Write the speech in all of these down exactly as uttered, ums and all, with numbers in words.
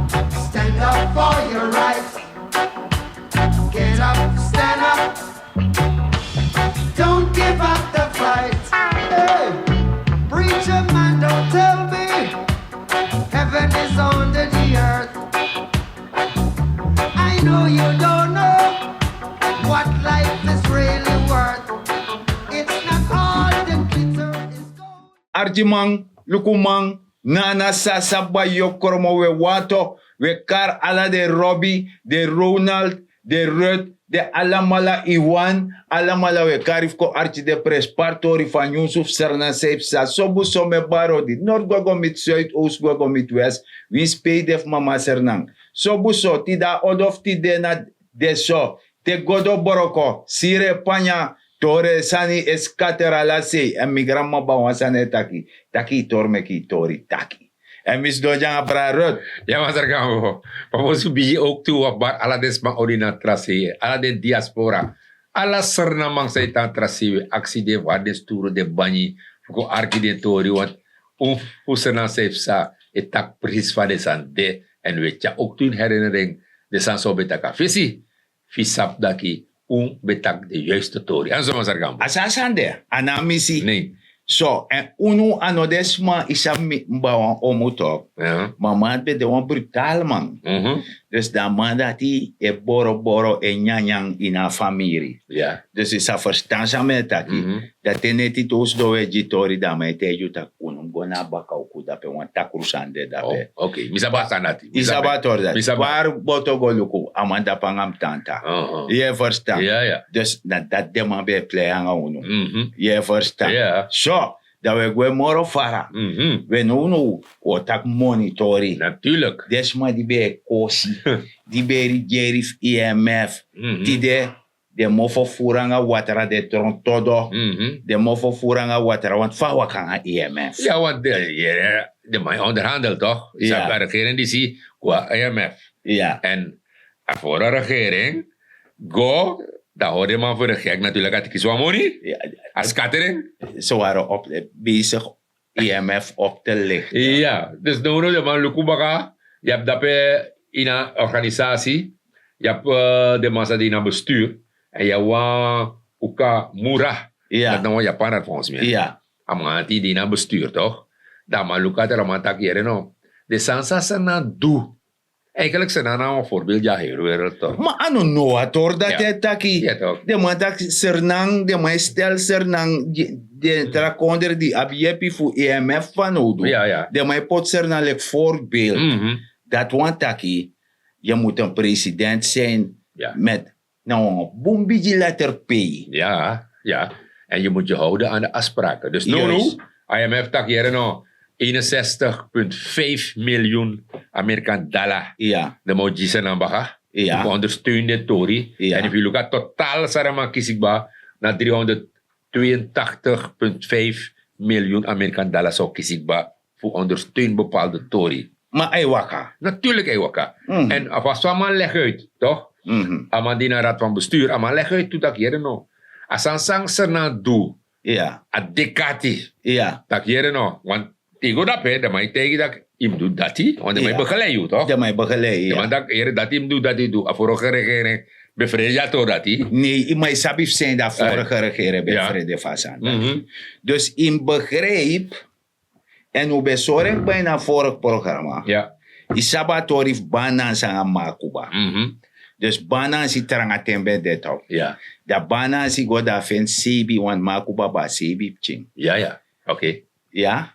Stand up for your rights. Get up, stand up. Don't give up the fight. Hey, preacher man, don't tell me heaven is under the earth. I know you don't know what life is really worth. It's not all the glitter is gold. Arkiman, lukuman, nana, sasa, bayo, kromo, we wato, we kari ala den Robi, den Ronald, den Rut, den alamala Iwan, alamala we kari fu kon arki den prenspari tori fu a nyunsu fu Sranan san e psa. Sobu so, mi e bari odi, nord gwe go miti suid, oost gwe go miti west, winsi pe yu de fu mama Sranan. Sobu so, tide a odo fu tide na de so, te godo broko, sire panya, tori e sani e skater ala sei. Èn mi granmama ban wan sani e taki, taki yu tori meki yu tori taki. Èn mi sidon dya nanga brada Rut. Ya, masra Gambo. Papo si bigi ook tu wan bari ala den sma odi na tra sei, ala den diaspora, ala Sranan man san e tan tra sei, we aksi den fu hari den sturu den banyi fu kon arki den tori, want un fu Sranan san e psa e taki precies fa den sani de. Èn we tyari ook tu ini herinnering den sani san un ben taki a fesi, fu yu sabi taki un ben taki den juiste tori. A no so, masra Gambo? A so a sani de, a no a misi. Nee. So, èn unu a no den sma, yu sabi mi, mi ben wan omu tok. Ma a man ben de wan brutale man. Dus dan a man dati e boroboro, e nyanyan ini a famiri. Dus yu sa ferstan san mi e taki. Dan te neti te un sidon e gi tori, dan a man e taigi yu taki unu mus go na a baka uku dape, wan takru sani de dape. Yu sabi a tori dati. Bari boto go luku, a man dape nanga mi tanta. Yu e ferstan? Dus na dati den man ben e plei nanga unu. Yu e ferstan? So, dan we gwe moro fara. We no, unu o taki monitori. Den sma di ben e kosi, di ben e rigeri fu I M F, tide den mofo furu nanga watra, den tron todo. Den mofo furu nanga watra, want fa a waka nanga I M F? Ya, want den, den man e onderhandel toch? Sabi a regering disi go na I M F. Èn a vorige regering go, dan hori den man fu regering natuurlijk a tiki swan moni. A skatering. Ze waren op, bezig I M F op te lichten. Ya, dus now now den man luku baka, yu abi dape ini a organisasi, yu abi den man san de ini a bestuur, èn yu abi wan Ukamura. Dati na wan Japaner volgens mi. A man dati de ini a bestuur toch? Dan a man luku a tra, a man taki yere no, den sani san Sranan du, eigenlijk Sranan na wan voorbeeld gi a heri wereld toch? Ma a no now a tori dati e taki. Den man taki Sranan, den man e stel Sranan, den tra kondre di abi yepi fu I M F fanowdu. Den man e poti Sranan leki voorbeeld. Dati wani taki, yu mus een president zijn met na wan bun bigi letter P. Ya, ya. En yu mus yu houden aan de afspraken. Dus now now, I M F taki yere no, eenenzestig punt vijf miljoen Amerikan dala. Den man o gi Sranan baka. Fu ondersteun den tori. En efu yu luku a totaal san den man kisi kba, na driehonderdtweeëntachtig punt vijf miljoen Amerikan dala san o kisi kba fu ondersteun bepaalde tori. Ma a e waka? Natuurlijk a e waka. En a fasi a man leg uit toch, a man di na raad van bestuur, a man leg uit tu taki yere no, a sani san Sranan du, a dekati, taki yere no, want te yu go dape, den man e taigi taki yu mus du dati, want den man e begeleid yu toch? Den man e begeleid yu. Den man taki yere dati yu mus du, dati yu du. A vorige regering ben frede a tori dati. Nee, ma yu sabi fu san a vorige regering ben frede fu a sani dati. Dus yu mus begrijp. En un ben sori en kba ini a vorige programma. Yu sabi a tori fu Banansi nanga Makuba. Dus Banansi tranga ten ben de tok. Dan Banansi go, dan a feni seibi, want Makuba ben abi seibi pikin. Ya,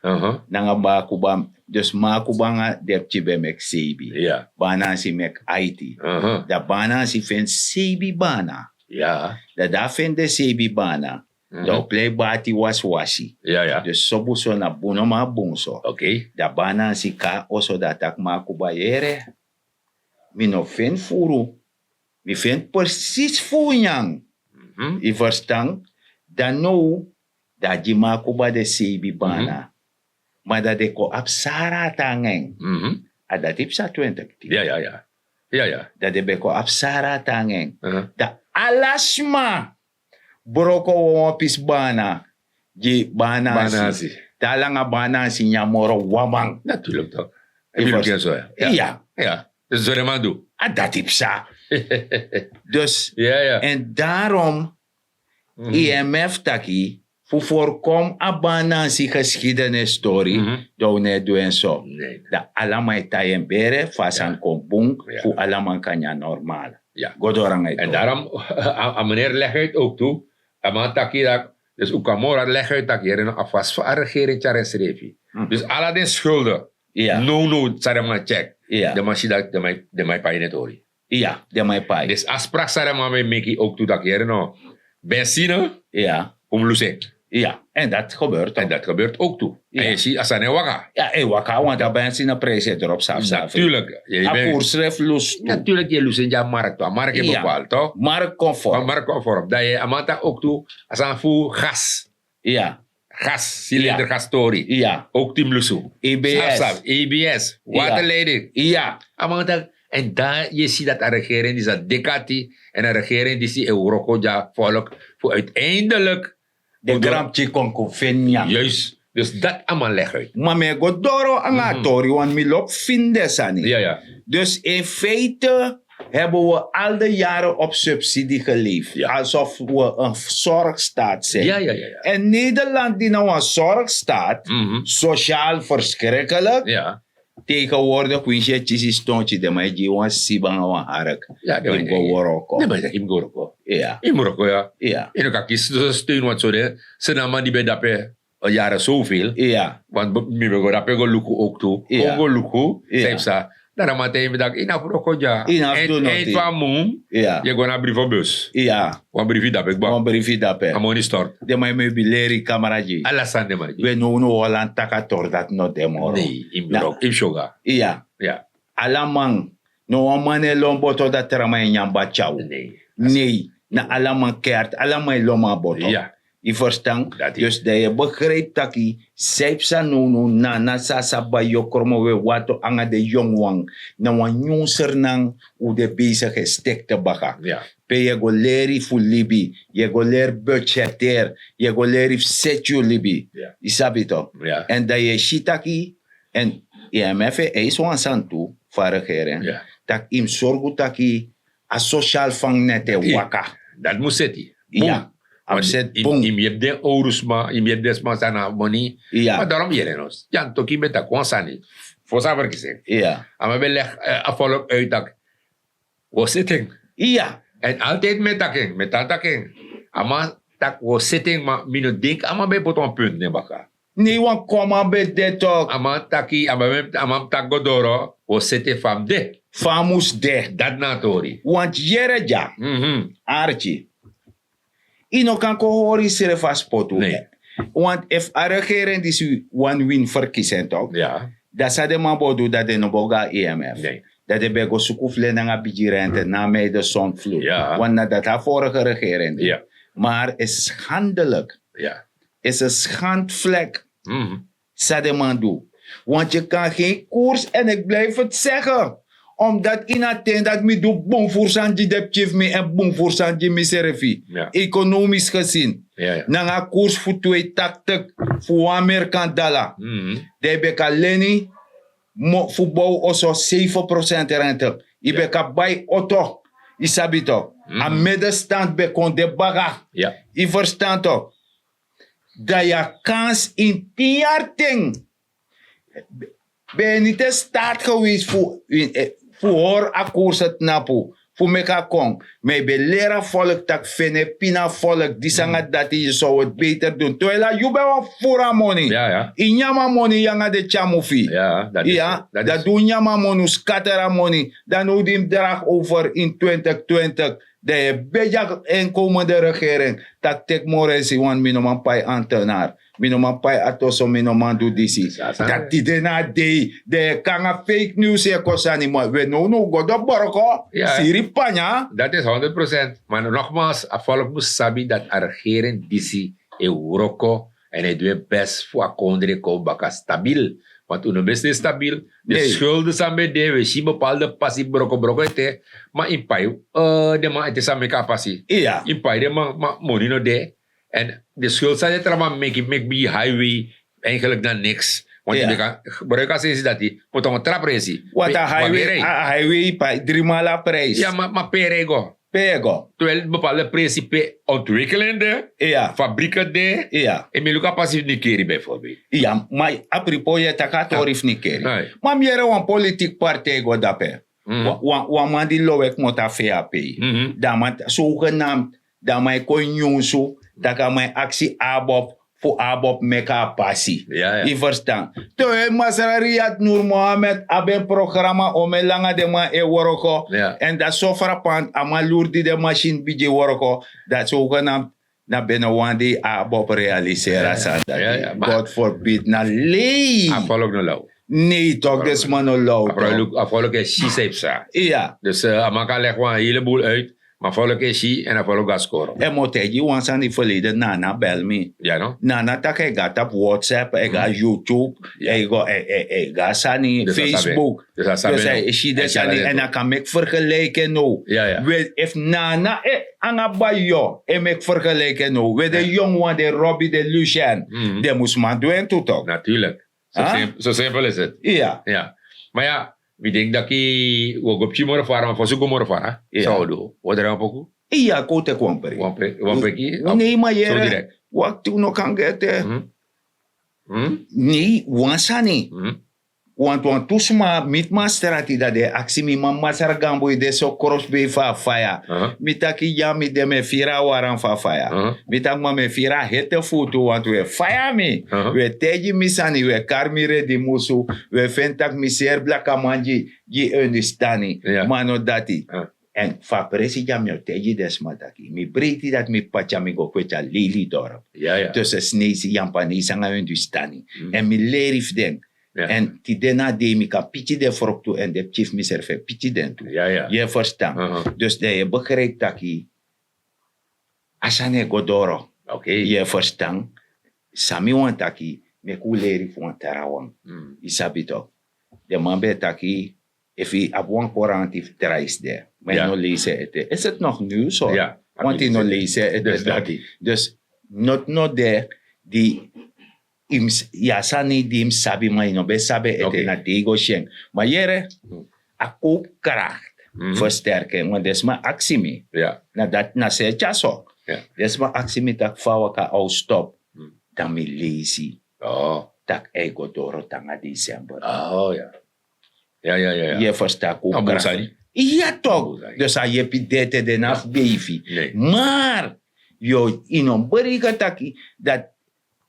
nanga Makuba. Dus Makuba nanga den pikin ben meki seibi. Banansi meki aiti. Dan Banansi feni seibi bana. Dan di a feni den seibi bana, dan o plei bati wasiwasi. Dus sobu so na bun no man bun so. Dan Banansi kon na oso, dan a taki Makuba yere, mi no feni furu, mi feni precies fu un nyan. Yu ferstan? Dan now, dan a gi Makuba den seibi bana. Ma dan den kon abi sara ati nanga en. A dati psa twintig tin. Dan den ben kon abi sara ati nanga en. Dan ala sma broko wan wan pisi bana gi Banansi. Te a langa Banansi nyan moro wan man. Natuurlijk toch. Ebi luku en so ya. Ya. Dus so den man du. A dati psa. Dus en daarom imf taki fu voorkom a banansi geschiedenistori, dan un no e du en so. Dan alaman e tai en bere fu a sani kon bun, fu alaman kan nyan normaal. Go doro nanga yu. En daarom a meneer leg uit ook tu, a man taki dat, dus un kan moro leg uit taki yere no a fasi fu a regering tyari en srefi. Dus ala den skulde no no san den man tyek, den man si dat den man e pai netori. Ya, den man e pai. Dus a sprak san den man ben meki ook tu taki yere no, bensine, un mus lusu en. Ya, en dat gebeurt ook tu. En yu si a sani e waka. Ya, e waka want a bensine prijs e drop safi safi. Natuurlik. A koers srefi lusu tu. Natuurlik yu e lusu en gi a mark tu, a mark e bepaal tok. Mark conform. Dan yu a man taki ook tu, a sani fu gas. Ya. Gas, cilinder gas tori. Ya, ook tu mus lusu. Ebs. Ebs, waterleiding. Ya. A man taki, en dan yu si dat a regering disi a dekati, en a regering disi e wroko gi a volk fu uiteindelijk de gramtyi kon kon feni nyan. Juist. Dus dat a man leg uit. Ma mi e go doro nanga a tori want mi lobi fini den sani. Dus in feite hebben we al de jaren op subsidie geleefd, alsof we een zorgstaat zijn. En Nederland die na wan zorgstaat, sociaal verschrikkelijk, tegenwoordig winsi e kisi stonti den man e gi wan siba nanga wan hark. Yu mus go wroko. Yu mus go wroko. Yu no kan kisi steun want so den, so na a man di ben dape, yare soveel. Want mi ben go dape go luku ook tu, kon go luku. San yu psa? Dan a man taigi mi taki yu no abi wroko dya. Yu no abi du noti. Eind fu a mun, yu e go na brievenbus. Wan briefi dape kba. Wan briefi dape. A moni stort. Den man e mebileri kamera gi yu. Ala sani den man e gi yu. We now now holland taki a tori dati no de moro. Nei, yu mus syoga. Ala man. No wan man no e lon boto dati tra man e nyan bati. Nei. Na ala man keert, ala man e lon man boto. Yu ferstan? Dus dan yu e begrijpi taki san yu psa now now na na san a sa bai yu o kromo we wato nanga den yongu wan. Na wan nyun sernan un de besigi e stekte baka. Pe yu e go leri fu libi, yu e go leri budgeteer, yu e go leri fu seti yu libi. Yu sabi to? Èn dan yu e si taki, èn imf e eisi wan sani tu fu a regering, tak' yu mus sorgu taki a sosial fang neti e waka. Dati mus seti. Bun. A mus seti bun. Yu mus yepi den owrusma, yu mus yepi den sma san na moni. Ma darom yere nos, yu antoki ben taki wan sani fosi a ferkisi en. A man ben legi a folok uit tak' wi o seti en. Èn altid mi e taki en, mi e tan taki en. A man taki wi o seti en ma mi no denki a man ben poti wan puntu nen baka. Nei wan kon a man ben de tok'. A man taki a man mus taki go doro, wi o seti en fa a mus de. Fa a mus de. Dati na a tori. Wanti yere dya. Arki, yu no kan kon hori yusrefi a spotu. Want efu a regering disi wani wini ferkisi en tok', dan san den man bo du, dan den no bo go na imf. Dan den ben go suku fu len nanga bigi rente na a meide sondflu. Want na dati a vorige regering du. Maar is schandelik. Is en schandvlek. San den man du. Want yu kan gen koers èn eki bliji fu segi, omdat ini a ten dati mi du bun furu sani gi den pikin fu mi èn bun furu sani gi misrefi, ekonomis gesin, nanga a koers fu twee taktik fu wan merkandala, dan yu ben kan leni fu bow oso seven prosent rente. Yu ben kan bai oto. Yu sabi to? A medestand ben kon de baga. Yu ferstan to? Dan yu a kans ini tin yari ten. Ben yu niti e start geweest fu hori a koers e tnapu, fu meki a kon. Ma yu ben leri a folk tak' feni e pina a folk disi nanga dati, yu sow e beter dun twela yu ben wani furu a moni. Yu nyan a moni yu nanga den tyamu fu yu. Dati un nyan a moni, un skater a moni. Dan now di yu mus dragi over ini twintig twintig, dan yu e begi a enkomende regering tak' teki moro esi want mi no man pai antenar, mi no man pai atoso, mi no man du disi. Dati de na a dei dan yu e kon nanga fake news yu e kon sani. Ma we nownow go do boroko, siri panya. Dati is honderd procent. Ma nogmaals, a folk mus sabi dati a regering disi e wroko èn e du en best fu a kondre kon baka stabil. Want un no ben stei stabil. De skulde san ben de, we si bepaalde pasi brokobroko ete. Ma yu pai den man ete san meki a pasi. Yu pai den man, ma moni no de. Èn de skulde san den tra man meki, meki bigi highway, eigenlijk na niks. Want yu kan gebruik a sensi dati, poti wan tra presi. Want a highway, a highway pai dri maal a prijs. Ya, ma pe e go? Pe e go? Terwijl bepaalde presi pe ontwikkelende fabrieken de. En mi luku a pasi fu Nikeri bijvoorbeeld. Ya, ma a propos yu e taki a tori fu Nikeri. Ma mi yere wan politiek partij go dape. Wan man di lowe kmoto a V A P. Dan a man, zogenaamd, dan a man e kon nyunsu, tak' a man e aksi Abob fu Abob meki a pasi. Yu ferstan? Te un e masra Riyad Nur Mohammed abi en programa, omen langa den man e wroko. Èn dati so frapant, a man luru di den masin bigin wroko. Dati zogenaamd na ben no wan dei Abob realiseri a sani dati. God forbid, na lei. A volk no law. Nei, tok, den sma no law. A volk e si san e psa. Iya. Dus a man kan leg wan heleboel uit, ma a volk e si en a volk go a skoro. En mi o taigi wan sani, verleden Nana bel mi. Nana tak' a e go na tapu WhatsApp, a e go na YouTube, a e go, a e go na sani, Facebook. Dus a e si den sani en a kan meki vergelijken now. Efu Nana e nanga Bayo e meki vergelijken now, we den yongu wan, den Robbie, den Lucien, den mus man du en tu, tok. Natuurlijk. Zo simpel is het. Iya. Ma ya, mi denk dati wi o go piki moro fara, ma fosi wi go moro fara, san wi o du? Wi o drai wan poku. Iya, kon teki wan preki. Wan preki. Nei, ma yere, wakti, un no kan gete. Nei, wan sani. Want wantu sma miti mi na strati, dan den e aksi mi: "Ma masra Gambo, yu de so krosbei fu a faya." Mi taki: "Ya, mi de, mi e firi a waran fu a faya." Mi taki: "Ma mi e firi a hete fu yu tu, want un e faya mi. Un e taigi mi sani, un e kari mi redi musu, un e feni tak' mi seri blakaman gi, gi understani." Ma a no dati. Èn fu a presi dya mi o taigi den sma taki mi breiti dati, mi patya, mi go kweti a Lelydorp. Tussen Sneisi, Yampanesi nanga Hindustani. Èn mi leri fu den. Èn tide na dei mi kan piki den froktu, èn den pikin fu misrefi e piki den tu. Yu e ferstan? Dus den e begrijpi taki a sani e go doro. Yu e ferstan? San mi wani taki, meki un leri fu wan trawan. Yu sabi tok. Den man ben e taki, efu yu abi wan koranti fu drais de, ma yu no leisi en ete, is het nog nieuws, hoor. Want yu no leisi en ete. Dus noti no de di yu mus, yu a sani di yu mus sabi, ma yu no ben sabi en ete, na te yu go si en. Ma yere, a koopkracht versterking, want den sma aksi mi. Na dati, na so e tyari so. Den sma aksi mi taki fa a waka, a o stop. Dan mi leisi tak' a e go doro te nanga december. Yu e ferstan? Koopkracht. Iya tok. Dus a yepi de ete, den no abi beifi. Maar yu, yu no mus bereken taki dati,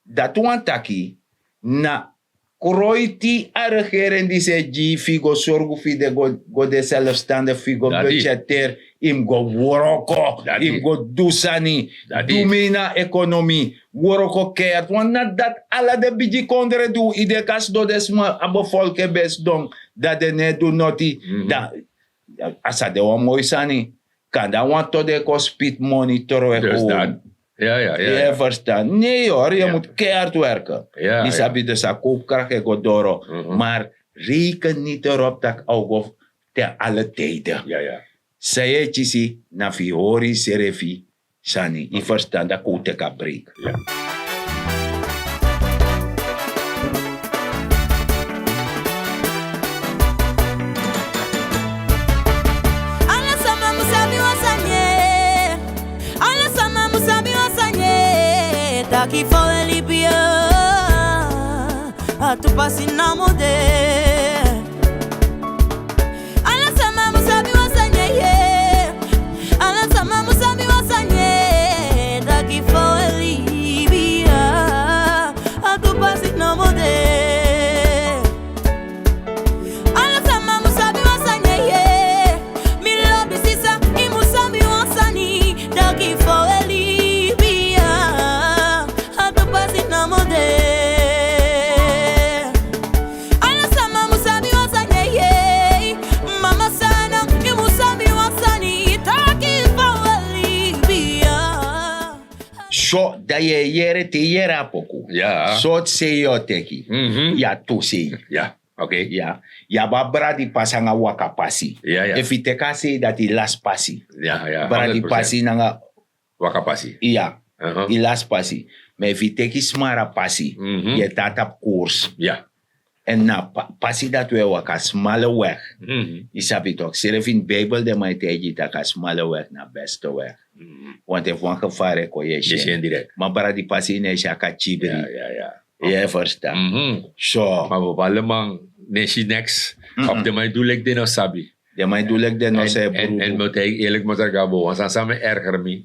dati wani taki na kroiti a regering disi e gi yu fu yu go sorgu fu yu de, go, go de zelfstandig, fu yu go budgeteer, yu mus go wroko, yu mus go du sani, du mi na ekonomi, wroko keihard. Want na dati ala den bigi kondre du. Yu de kan sidon, den sma, a bevolking ben sidon, dan den no e du noti. Dan a sa de wan moi sani. Kande a wan to den kon spiti moni trowe. Yu e ferstan? Nee, hoor, yu mus keihard werken. Yu sabi, dus a koopkracht e go doro. Maar reken niet erop tak' a o go ten alle tijden. San yu e kisi, na fu yu hori yusrefi sani. Yu ferstan? Dan kon un teki a break. Ala sama mus sabi wan sani, ala sama mus sabi wan sani, taki fa wi e libi ya, a tu pasi namo de. Ala sama mus sabi wan sani, ala sama mus sabi wan sani, taki fa wi e libi ya, a tu pasi namo de. Ala sama mus sabi wan sani, mi lobi sisa, yu mus sabi wan sani, taki fa wi e libi ya, a tu pasi namo de. Ala sama mus sabi wan sani, mama Sana, yu mus sabi wan sani, taki fa wi e libi ya. So dan yu e yere, te yu yere a poku, sortu sei yu o teki? Yu abi tu sei. Yu abi a bradi pasi nanga waka pasi. Efu yu teki a sei dati, yu lasi pasi. Bradi pasi nanga waka pasi. Iya, yu lasi pasi. Ma efu yu teki smara pasi, yu e tan na tapu koers. En na pasi dati wi e waka a smale weg. Yu sabi tok srefi ini bibel den man e taigi yu tak' a smale weg na beste weg. Want efu wan gefari e kon yu e si en direkt. Ma bradi pasi yu no e si a katibri. Yu e ferstan? So ma bepalde man no e si neks. Of den man e du leki den no sabi. Den man e du leki den no sabi. En mi o taigi yu eerlik masargabo wan sani san mi erger mi.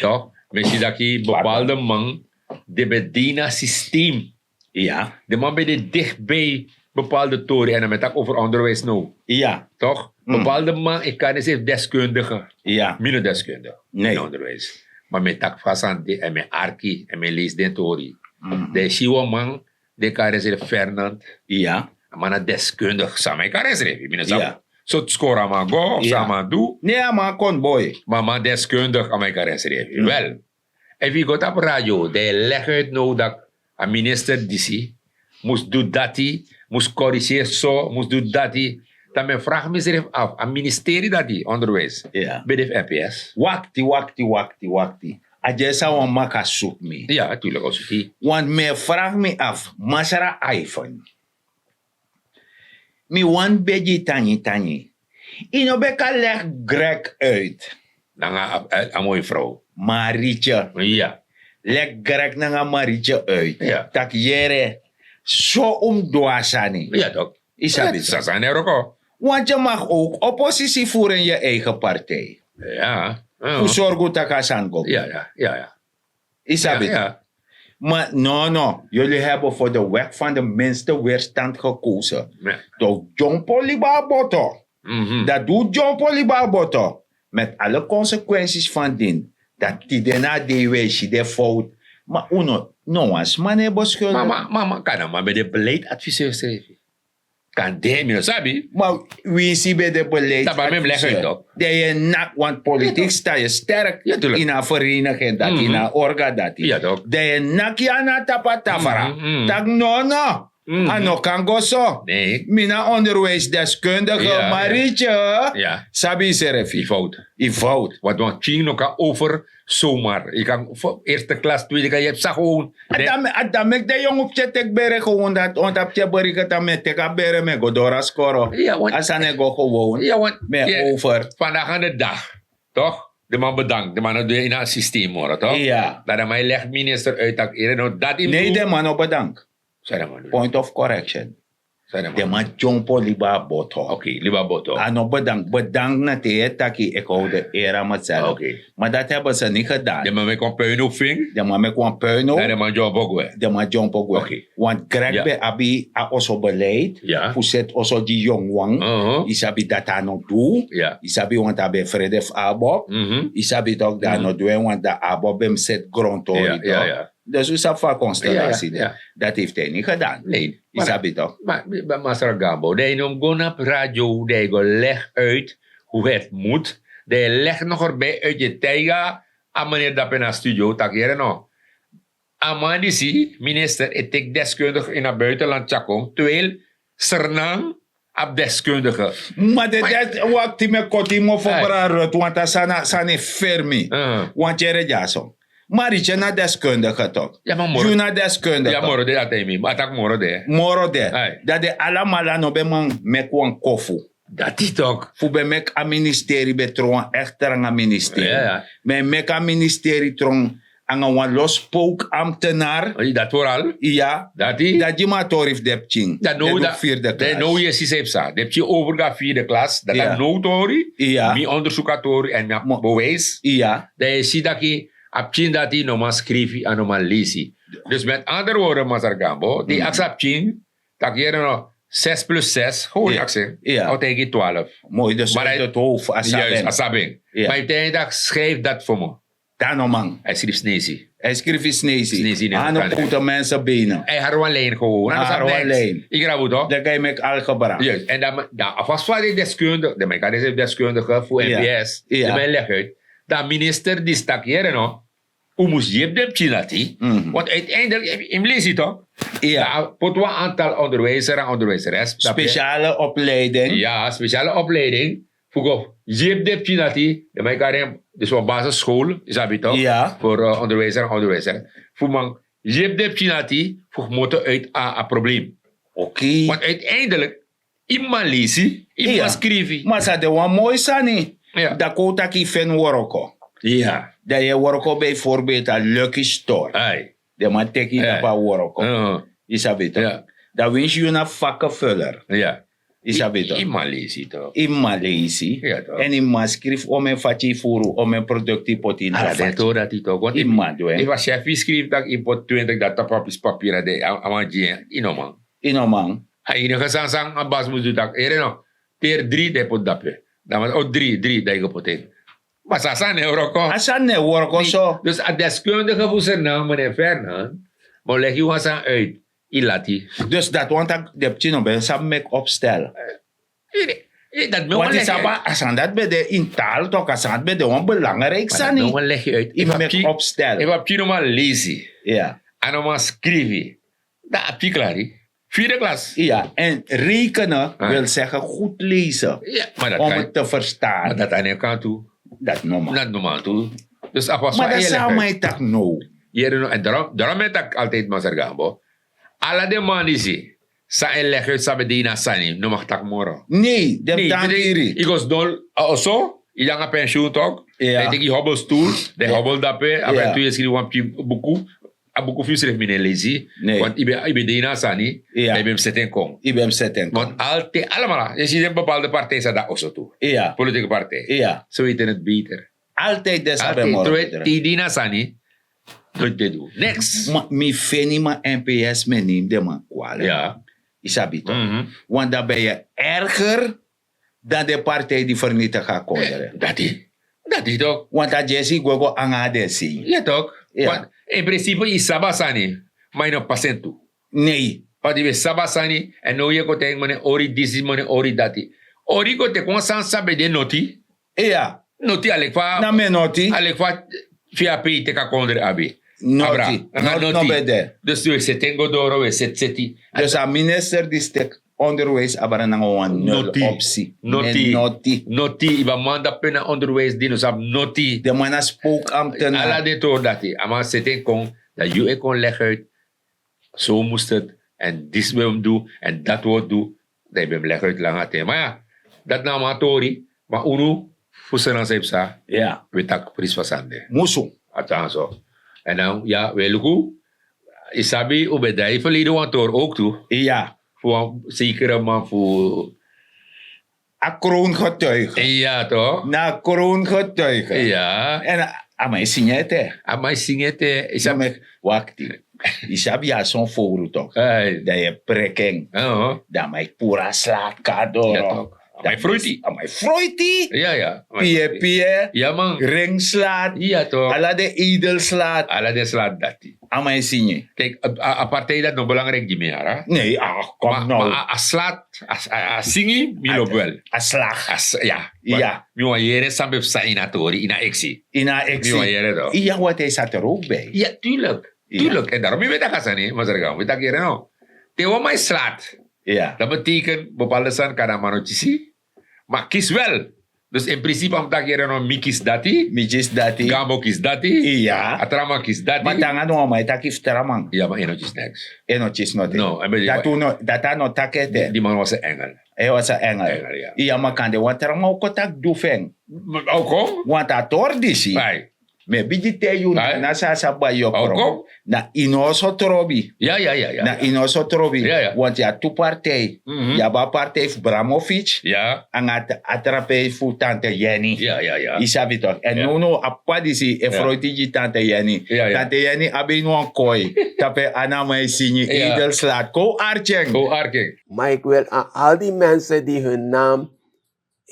Tok mi e si daki bepalde man den ben de ini a systeem. Iya. Den man ben de dichtbij bepaalde tori en dan mi e taki over onderwijs now. Iya. Tok bepaalde man e kari srefi deskundige. Iya. Mi no deskundige in onderwijs. Ma mi e taki fa a sani de en mi e arki en mi e leisi den tori. Dan yu si wan man di e kari en srefi Fernand. Iya. A man na deskundige san mi e kari en srefi mi no sabi. Sortu skoro a man go of san a man du. Ne a man kon boi. Ma a man deskundige a man e kari en srefi wel. Efu yu go tapu radio dan yu e legi uit now dati a minister disi mus du dati, mus koriseri so mus du dati. Dan mi e fragi misrefi afu a ministeri dati onderwijs ben de fu mps. Wakti wakti wakti wakti. A dyesi a wan maka suku mi. Ya tu leki o suku yu. Want mi e fragi mi afu masra iphone. Mi wani begi yu tangi tangi. Yu no ben kan legi grek uit. Nanga a moi frow maritye. Legi grek nanga maritye uit. Tak' yere so un mus du a sani. Yu sabi sasani e wroko. Want yu mag ook opposisi voeren yu eigen partij. Fu sorgu tak' a sani go. Yu sabi? Ma no no yuli heben for de wek van de minste weerstand gekozen. Dok dyompo liba a boto. Dan du dyompo liba a boto met ale konsekwensis van din. Dan tide na a dei wi e si den fout. Ma unu no wan sma no e beskuldi. Mama kan na man ben de beleidadviseur srefi. Kan de mi no sabi. Ma winsi ben de beleid dan yu e nak want politiki sta yu sterk. Ini a vereniging dati ini a orga dati. Dan yu e nak yu ana tapu a tafra. Tak' no no a no kan go so. Mi na onderwijsdeskundige maritye. Sabi yu srefi yu fout. Yu fout want wan tying no kan over. Somar yu kan eerste klas tweede klas yu e psa gewon. A dan meki den yongu pikin e teki bere gewon dati want a pikin e beriki tan mi e teki a bere mi e go doro a skoro. A sani e go gewon. Mi e over. Vandaag an de dag tok den man bedank den man no du ini a systeem moro tok. Dan den man e legi minister uit tak' ere no dati. Nei den man no bedank. Point of correction. Den man dyompo liba a boto. A no bedank bedank na te yu e taki eki how de era meself. Ma dati heben se ni gedaan. Den man meki wan puin o fing. Den man meki wan puin o. Den man dyompo gwe. Den man dyompo gwe. Want grek ben abi a oso beleid fu seti oso gi yongu wan. Yu sabi dati a no du. Yu sabi want a ben frede fu abop. Yu sabi tok dan a no du en want dan abop ben mus seti grontori tok. Dus un sabi fu a konstellasi de. Dati heifti en ni gedan. Yu sabi tok. Masra gambo dan yu no mus go na pu radio dan yu go legi uit hu heti mut. Dan yu legi nogerbi uit yu taiga a meneri dape na studio taki yere no. A man disi minister e teki deskundige ini a buitenland tyakon twel sernan abi deskundige. Ma de dati wakti mi e koti yu mofo brarut want a sani e fermi. Want yere dyaso maritye na deskundige tok. Yu na deskundige. Moro de a taimi a taki moro de. Moro de. Dan den alamala no ben man meki wan kofu. Dati tok fu ben meki a ministeri ben tron wan ekti tranga ministeri. Ma e meki a ministeri tron nanga wan losi pouk ambtenar. Dati foral. Iya. Dati gi mi a tori fu den pikin. Dan now yu e si san yu psa den pikin over go na firde klas dati a now tori. Mi ondersuku a tori èn mi abi bewijs. Dan yu e si taki a pikin dati no man skrifi a no man lesi. Dus met andere worde masargambo di aksi a pikin taki yere no ses plus ses hori aksi. A o taigi twalf. Moi dus ma dan yu towfu a sabi en. Ma yu taigi en taki skrifi dati fu mi. Dan no man a e skrifi snesi. A e skrifi snesi. A no kowtu mense benen. A e hari wan lin gewon a no sabi neks. Yu grabu tok dan kan yu meki algebra. Èn dan a fasi fa den deskundige den man yu kan den srefi deskundige fu mps den man e legi uit. Dan a minister disi taki yere no un mus yepi den pikin dati. Want uiteindelik yu mus lesi tok. Dan a poti wan antal onderwijser èn onderwijseres spesiale opleiding. Ya spesiale opleiding fu go yepi den pikin dati. Den man yu kari en dus wan basisskol yu sabi tok. Fu onderwijser èn onderwijser fu man yepi den pikin dati fu komoto uit a probleem. Oké. Want uiteindelijk, yu man lesi, yu man skrifi. Ma sa de wan moi sani. Dan kon taki fen woroko. Dan yu woroko bij voorbeeld a lucky store. Den man teki yu tapu a woroko. Yu sabi toch? Dan winsi yu na vakkenvuller. Yu sabi toch? Yu man lesi toch? Yu man lesi. En yu man skrifi omen fati yu furu, omen produkti poti na fati. Ala den tori dati toch? Yu man du en. Efu a sefi skrifi tak' yu poti twintig dati tapu a pisi papira de a man gi en, yu no man. Yu no man. A ini gesan san a basi mus du tak' ere no, teri dri dan yu poti dape. Dan man o dri dri dan yu go poti en. Ma san a sani no e wroko. A sani no e wroko so. Dus a deskundige fu sernan meneer Fernand, ma o legi wan sani uit. Yu lati. Dus dati wani tak' den pikin no ben sabi meki opstel. Dati mi wani legi uit. A sani dati ben de ini taal tok a sani dati ben de wan belangriki sani. Mi wani legi uit. Yu meki opstel. Efu a pikin no man lesi, a no man skrifi, dan a pikin klari. Vierde klas. Ya, en rekenen wil zeggen goed lezen. Om het te verstaan. Maar dat aan de kant toe. Dat normaal. Dat normaal toe. Dus a pasi wan e legi uit. Ma dati san a man e taki now. Yere no, en darom mi e taki altijd masra gambo. Ala den man disi san e legi uit san ben de ini a sani no mag taki moro. Nei, den mus tan kiri. Yu go sidon a oso, yu de nanga pensioen tok. Dan yu teki yu hobel stoel, dan yu hobel dape, a ben tu yu e skrifi wan pikin buku. A buku fu yu srefi mi no e lesi. Want yu ben de ini a sani, dan yu ben mus seti en kon. Yu ben mus seti en kon. Want altijd alamala yu e si den bepaalde partij san de na oso tu. Politike partij. Ze weten het beter. Altijd den sabi en moro beter. Te yu de ini a sani, noiti den du niks. Ma mi feni man, N P S, mi e nemi den man kwali. Yu sabi toch? Want dan ben yu erger dan den partij di fernitigi a kondre. Dati. Dati toch? Want a dyesi yu gwe go nanga a den sei. Ya toch? Want in principe yu sabi a sani, ma yu no pasi en tu. Nei. Want yu ben sabi a sani, èn now yu e kon taigi mi no e ori disi, mi no e ori dati. Ori yu go teki wan sani san ben de noti. Iya. Noti a leki fa. Na mi e noti. A leki fa, fi a pei teki a kondre abi. Noti. Noti no ben de. Dus yu e seti en go doro, yu e seti seti. Dus a minister disi teki onderwijs abra nanga wan nul opsi. Noti. Noti. Yu ben a man dape na onderwijs di no sabi noti. Den man na spookambtenaar. Ala den tori dati a man seti en kon, dan yu e kon legi uit. So mus het. Èn disi ben mus du, èn dati wi o du. Dan yu ben mus legi uit langa ten. Ma ya, dati na a man tori. Ma unu fu srana san yu psa, wi e taki prins fu a sani de. Musu. A tan so. Èn dan ya wi e luku. Yu sabi un ben drai ferleden wan tori ook tu. Iya. Fu wan zekere man fu. A kroongetuige. Iya toch? Na a kroongetuige. Iya. Èn a man e singi ete. A man e singi ete. Yu sabi, wakti. Yu sabi yu abi son fowru toch? Dan yu e preki en. Dan a man e puru a slaat kon na doro. A man e froiti. A man e froiti. Iya ya. Pie pie. Ya man. Ring slaat. Iya toch? Ala den edel slaat. Ala den slaat dati. A man e singi. Kijk, a partij dati no belangrijk gi mi yara. Nee, ah, kom nou. Maar a slaat, a singi mi lobi wel. A slag. Ya. Ya. Mi wan yere san ben psa ini a tori, ini a eksi. Ini a eksi. Mi wan yere toch. Ya, want hij zat er ook bij. Ya, tuurlijk. Tuurlijk. En daarom mi ben taki a sani masra gan mi taki yere no. Te wan man e slaat. Ya. Dat betekent bepaalde sani kan a man no kisi. Maar kis wel. Dus in principe a mus taki yere no, mi kisi dati. Mi kisi dati. Gambo kisi dati. Iya. A tra man kisi dati. Ma te nanga no wan man e taki fu tra man. Ya, ma en no kisi niks. En no kisi noti. No. Dati a no taki ete. Di man was en engel. Hij was en engel. Iya, ma kande wan tra man o kon taki du fu en. O kon. Want a tori disi. Mi e bigin taigi unu na san a sa bai yu o kron. Na ini oso trobi. Na ini oso trobi. Want yu abi tu partij. Yu abi a partij fu Bramovic, nanga a tra pei fu tante Yeni. Yu sabi tok'? Èn nownow a p'pa disi e froiti gi tante Yeni. Tante Yeni abi ini wan koi tapu en ana man e singi edel slaat. Kon arki en. Ma ik wil aan al die mensen die hun naam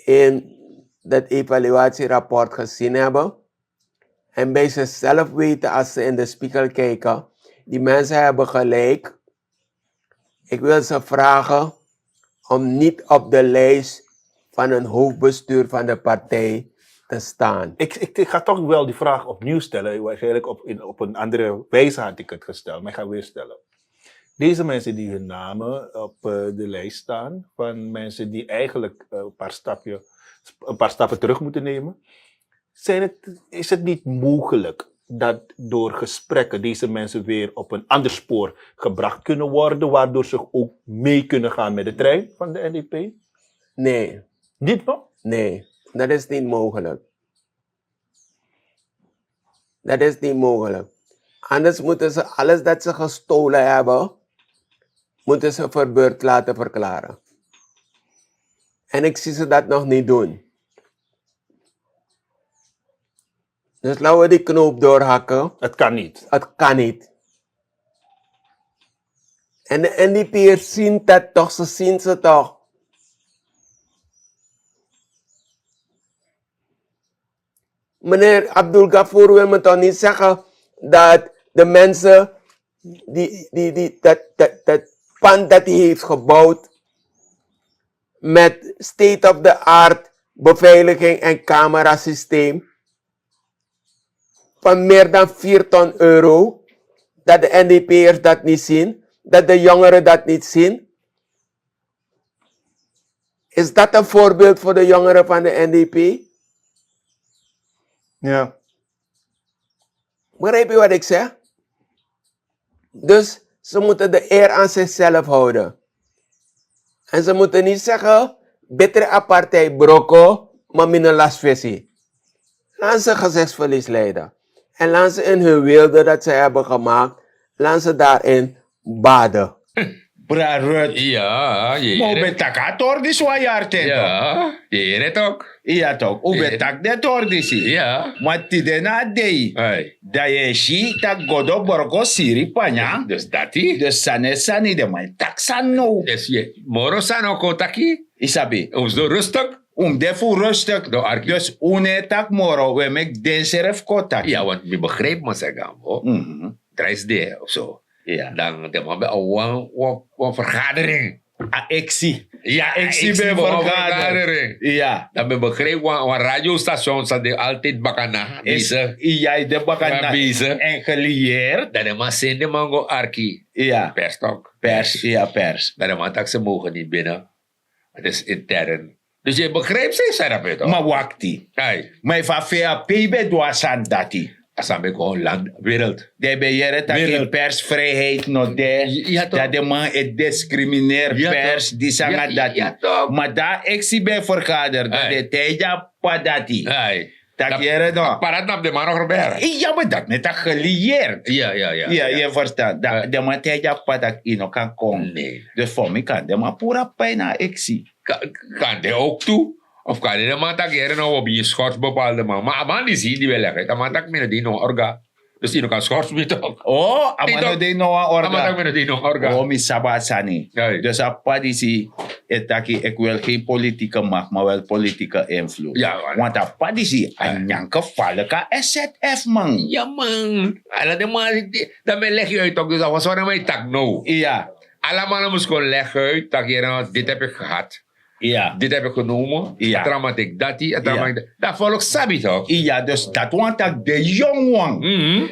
in dat evaluatierapport gezien hebben en bij zichzelf weten als ze in de spiegel kijken, die mensen hebben gelijk. Ik wil ze vragen om niet op de lijst van een hoofdbestuur van de partij te staan. Ik, ik, ik ga toch wel die vraag opnieuw stellen, waarschijnlijk op, in, op een andere wijze had ik het gesteld, maar ik ga weer stellen. Deze mensen die hun namen op eh, de lijst staan van mensen die eigenlijk eh, een, paar stapje, een paar stappen terug moeten nemen, zijn het, is het niet mogelijk dat door gesprekken deze mensen weer op een ander spoor gebracht kunnen worden, waardoor ze ook mee kunnen gaan met de trein van de N D P? Nee. Niet, toch? Nee, dat is niet mogelijk. Dat is niet mogelijk. Anders moeten ze alles dat ze gestolen hebben, moeten ze verbeurd laten verklaren. En ik zie ze dat nog niet doen. Dus laten we die knoop doorhakken. Het kan niet. Het kan niet. En de N D P'ers zien dat toch, ze zien ze toch. Meneer Abdul Gafoor wil me toch niet zeggen dat de mensen die, die, die, dat, dat, dat pand dat hij heeft gebouwd met state-of-the-art beveiliging en camerasysteem van meer dan vier ton euro, dat de N D P'ers dat niet zien, dat de jongeren dat niet zien? Is dat een voorbeeld voor de jongeren van de N D P? Ja. Begrijp je wat ik zeg? Dus ze moeten de eer aan zichzelf houden. En ze moeten niet zeggen: betere apartheid broko, maar minder last visie. Laat ze gezichtsverlies lijden. En laat ze in hun weelde dat ze hebben gemaakt, laat ze daarin baden. Bra Rut. Ya, ma un ben taki a tori disi wan yari ten. Ya, tok. Iya tok, un ben taki den tori disi. Ma tide na a dei, dan yu e si tak' Godo Borgo siri panya. Dus dati, dus sani e sani, den man e taki sani now. Moro sani o kon taki. Yu sabi, un mus de rustik. Un mus de fu rustik. Dus un no e taki moro, un e meki densrefi kon taki. Ya, want mi begrijpi masega mo. Drijfs de of so. Dan den man ben abi wan wan wan vergadering. A eksi. Ya, eksi ben wan vergadering. Ya, dan ben begrijpi wan wan radiostation san de altijd bakana. Yu de bakana. En gelieerd. Dan den man seni den man go arki. Ya, pers tok. Pers, ya pers. Dan den man taki se mogen niet binnen. Het is intern. Dus yu e begrijpi san yu sani dape tok. Ma wakti. Ma efu a vap ben du a sani dati, a sani ben kon holland wereld. Den ben yere taki persvrijheid no de. Dati den man e discrimineri pers disi nanga dati. Ma dan a eksi ben vergader dati den e taigi a p'pa dati. Taki yere no, a p'pa dati na fu den man no gerber. Ya, ma dati no e taki gelieerd. Ya, ya, ya. Yu e ferstan? Dati den man taigi a p'pa tak' yu no kan kon. Dus for mi kan den man puru a p'pa ini a eksi. Kan de ook tu. Of kan de man taki yere no, wi o bigin schors bepaalde man, ma a man disi di wi e legi uit a man taki mi no de ini wan orga. Dus yu no kan schors mi tok. O, a man no de ini wan orga. Mi no de ini wan orga. O, mi sabi a sani. Dus a p'pa disi e taki ik wil gen politike macht maar wel politike invloed. Want a p'pa disi a nyanke faliki a sf man. Ya man, ala den man. Dan mi e legi uit tok dus a wan sori na man e taki now. Ala man mus kon legi uit taki yere no, dit heb ik gehad. Dit heb ik genomen. A trauma teki dati, a trauma teki dati. Dan folk sabi tok. Ya, dus dati wani taki den yong wan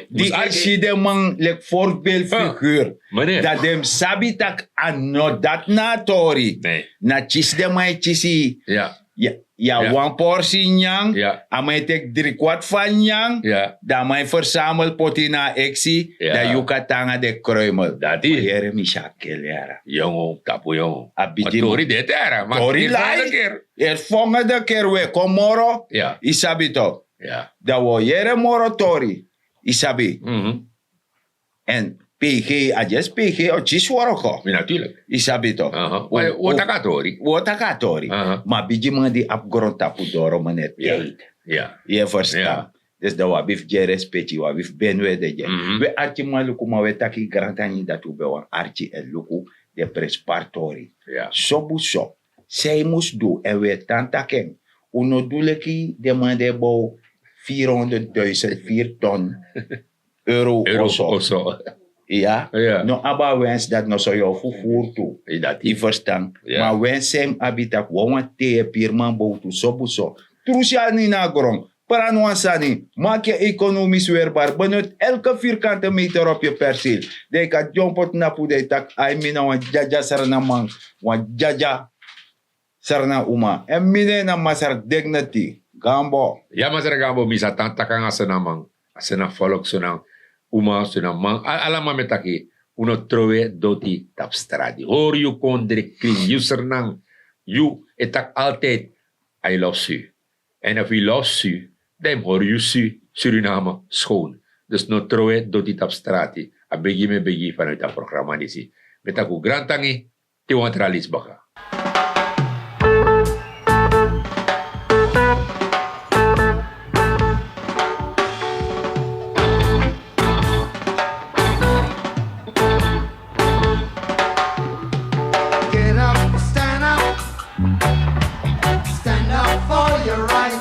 di e si den man leki voorbeeldfiguur, dan den mus sabi tak' a no dati na a tori. Na kisi den man e kisi. Ya, wan porsi nyan. A man e teki dri kwart fan nyan. Dan a man e fersamel poti ini a eksi. Dan yu kan tan nanga den kruimel. Dati yere mi si a keli yara. Yong, tapu yong. A bigin tori de tera ma tori lai. Eri fongede keri wi e kon moro. Yu sabi tok? Dan wi o yere moro tori. Yu sabi? Èn pg a dyesi pg o kisi wroko. Mi naturlik. Yu sabi tok? Wi o taki a tori. Wi o taki a tori. Ma a bigi man di abi grontapu doro man e tide. Yu e ferstan? Dus dan wi abi fu gi en respeki wi abi fu beni wi ede gi en. Wi e arki man luku ma wi e taki grantangi dati un ben wani arki èn luku den prenspari tori. Sobu so san yu mus du èn wi e tan taki en. Un no du leki den man di e bow vierhonderdduisend vier ton euro oso. Iya. No abi a wens dati no so yu o fufuru tu. Yu ferstan? Ma a wens san yu mus abi tak' wawan te yu e piri man bowtu sobu so. Trusi a ini na gron. Pran wan sani. Maki yu ekonomis werbar benut elke vierkante meter op yu persil. Dan yu kan dyompo tnapu dan yu taki ai mi na wan dyadya srnaman, wan dyadya srna uma èn mi nen na masra dignity. Gambo. Ya masra gambo mi sa tan taki nanga srnaman. A sena folok, sona uma, sona man, al- alaman mi e taki, un no trowe doti tapu strati. Hori yu kondre krin, yu sernan, yu e taki altijdi, a e losi yu. Èn efu yu losi yu, dan yu mus hori yu si Suriname skon. Dus no trowe doti tapu strati. A begi mi e begi yu vanuit a programa disi. Mi e taki un grantangi, te wan tra leisi baka. Get up, stand up, stand up for your right.